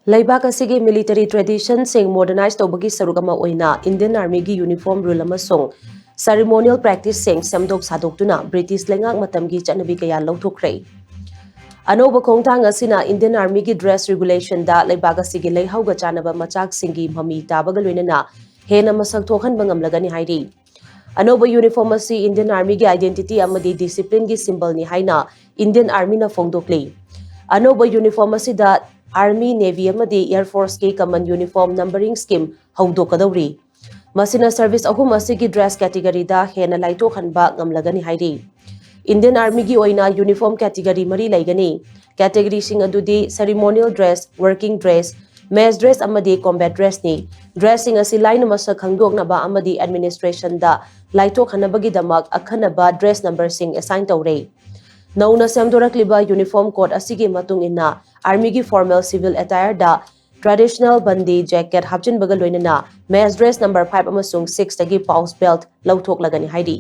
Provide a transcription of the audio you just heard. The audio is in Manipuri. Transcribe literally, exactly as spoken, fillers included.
ꯂꯩꯕꯥꯛ ꯑꯁꯤꯒꯤ military traditionꯁꯤꯡ modernize ꯇꯧꯕꯒꯤ ꯁꯔꯨꯛ ꯑꯃ ꯑꯣꯏꯅ Indian Armyꯒꯤ uniform rule ꯑꯃꯁꯨꯡ ceremonial practiceꯁꯤꯡ ꯁꯦꯝꯗꯣꯛ ꯁꯥꯗꯣꯛꯇꯨꯅ British ꯂꯩꯉꯥꯛ ꯃꯇꯝꯒꯤ ꯆꯠꯅꯕꯤ ꯀꯌꯥ ꯂꯧꯊꯣꯛꯈ꯭ꯔꯦ꯫ ꯑꯅꯧꯕ ꯈꯣꯡꯊꯥꯡ ꯑꯁꯤꯅ Indian Armyꯒꯤ dress regulationꯗ ꯂꯩꯕꯥꯛ ꯑꯁꯤꯒꯤ ꯂꯩꯍꯥꯎꯒ ꯆꯥꯟꯅꯕ ꯃꯆꯥꯛꯁꯤꯡꯒꯤ ꯃꯃꯤ ꯇꯥꯕꯒ ꯂꯣꯏꯅꯅ ꯍꯦꯟꯅ ꯃꯁꯛ ꯊꯣꯛꯍꯟꯕ ꯉꯝꯂꯒꯅꯤ ꯍꯥꯏꯔꯤ꯫ ꯑꯅꯧꯕ uniform ꯑꯁꯤ Indian Armyꯒꯤ identity ꯑꯃꯗꯤ disciplineꯒꯤ symbolꯅꯤ ꯍꯥꯏꯅ Indian Armyꯅ ꯐꯣꯡꯗꯣꯛꯂꯤ꯫ ꯑꯅꯧꯕ uniform ꯑꯁꯤꯗ Army, Navy ꯑꯃꯗꯤ Air Forceꯀꯤ common uniform numbering scheme ꯍꯧꯗꯣꯛꯀꯗꯧꯔꯤ꯫ ꯃꯁꯤꯅ service ꯑꯍꯨꯝ ꯑꯁꯤꯒꯤ dress categoryꯗ ꯍꯦꯟꯅ ꯂꯥꯏꯊꯣꯛꯍꯟꯕ ꯉꯝꯂꯒꯅꯤ ꯍꯥꯏꯔꯤ꯫ Indian Armyꯒꯤ ꯑꯣꯏꯅ uniform category ꯃꯔꯤ ꯂꯩꯒꯅꯤ꯫ Categoryꯁꯤꯡ ꯑꯗꯨꯗꯤ ceremonial dress, working dress, mess dress ꯑꯃꯗꯤ combat dressꯅꯤ꯫ Dressꯁꯤꯡ ꯑꯁꯤ ꯂꯥꯏꯅ ꯃꯁꯛ ꯈꯪꯗꯣꯛꯅꯕ ꯑꯃꯗꯤ administrationꯗ ꯂꯥꯏꯊꯣꯛꯍꯟꯅꯕꯒꯤꯗꯃꯛ ꯑꯈꯟꯅꯕ dress numberꯁꯤꯡ assign ꯇꯧꯔꯦ꯫ ꯅꯧꯅ ꯁꯦꯝꯗꯣꯔꯛꯂꯤꯕ uniform code ꯑꯁꯤꯒꯤ ꯃꯇꯨꯡ ꯏꯟꯅ Armyꯒꯤ formal civil attireꯗ traditional bandi jacket ꯍꯥꯞꯆꯤꯟꯕꯒ ꯂꯣꯏꯅꯅ mess dress number five ꯑꯃꯁꯨꯡ sixꯇꯒꯤ pouch belt ꯂꯧꯊꯣꯛꯂꯒꯅꯤ ꯍꯥꯏꯔꯤ꯫